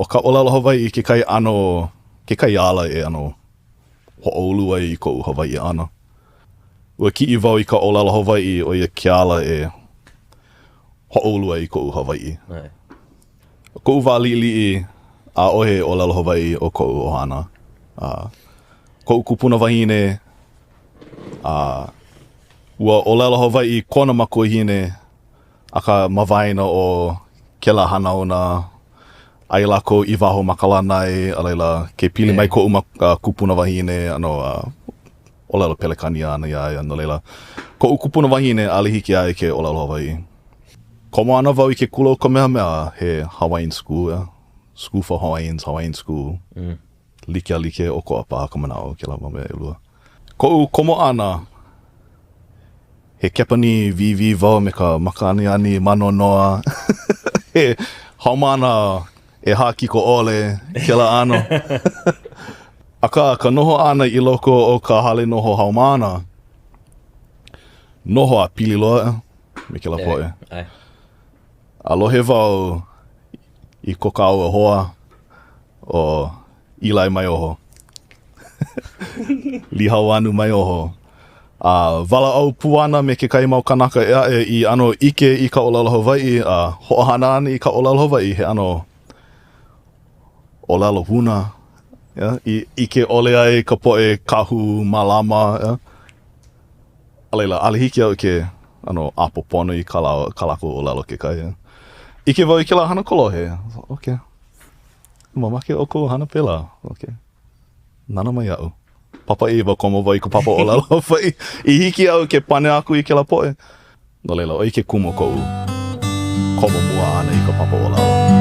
ʻO ka ʻōlelo Hawaiʻi kekahi ʻano, kekahi ala e ʻano hoʻoulu ai i koʻu Hawaiʻi ʻana. Ua kiʻi wau i ka ʻōlelo Hawaiʻi, ʻo ia ke ala e hoʻoulu ai i koʻu Hawaiʻi. ʻO koʻu wā liʻiliʻi, ʻaʻohe ʻōlelo Hawaiʻi o koʻu ʻohana. A koʻu kupuna wahine, a ua ʻōlelo Hawaiʻi kona makuahine, akā ma waena o kēlā hanauna, aia lākou i waho ma ka lānai, a laila, ke pili mai koʻu kupuna wahine, ʻano ʻōlelo Pelekānia ana iā ia, no laila, koʻu kupuna wahine, ʻaʻole hiki iā ia ke ʻōlelo Hawaiʻi. Komo ana wau i ke kula o Kamehameha, he Hawaiian school, yeah. School for Hawaiians, Hawaiian school. Mm. Like a like, ʻokoʻa paha ka manaʻo o kēlā mau mea ʻelua. Koʻu komo ʻana, he Kepanī wīwī wau me ka maka aniani mānoanoa. he haumāna ʻehā kiko ʻole kēlā ʻano. Akā, ka noho ʻana i loko o ka hale noho haumāna, noho a pili loa me kēlā poʻe. A lohe wau i ko kāua hoa ʻo Eli Maioho. Lihauanu Maioho. A walaʻau pū ana me kekahi mau kānaka ʻē aʻe i ʻano ʻike i ka ʻōlelo Hawaiʻi a hoʻohana ana i ka ʻōlelo Hawaiʻi he ʻano ʻōlelo huna, yeah, i ʻike ʻole ai ka poʻe kahu mālama, yeah. A laila, ʻaʻole hiki iaʻu ke ʻano ʻapo pono i kā kā lākou ʻōlelo kekahi. Yeah. ʻIke wau i kēlā hana kolohe. Okay. Mamake ʻoukou hana pēlā. Okay. Nānā mai iaʻu. Papa ʻEwa, komo wau i ka papa ʻōlelo Hawaiʻi i hiki iaʻu ke pane aku i kēlā poʻe. No laila, ʻo ia ke kumu o koʻu komo mua ʻana i ka papa ʻōlelo.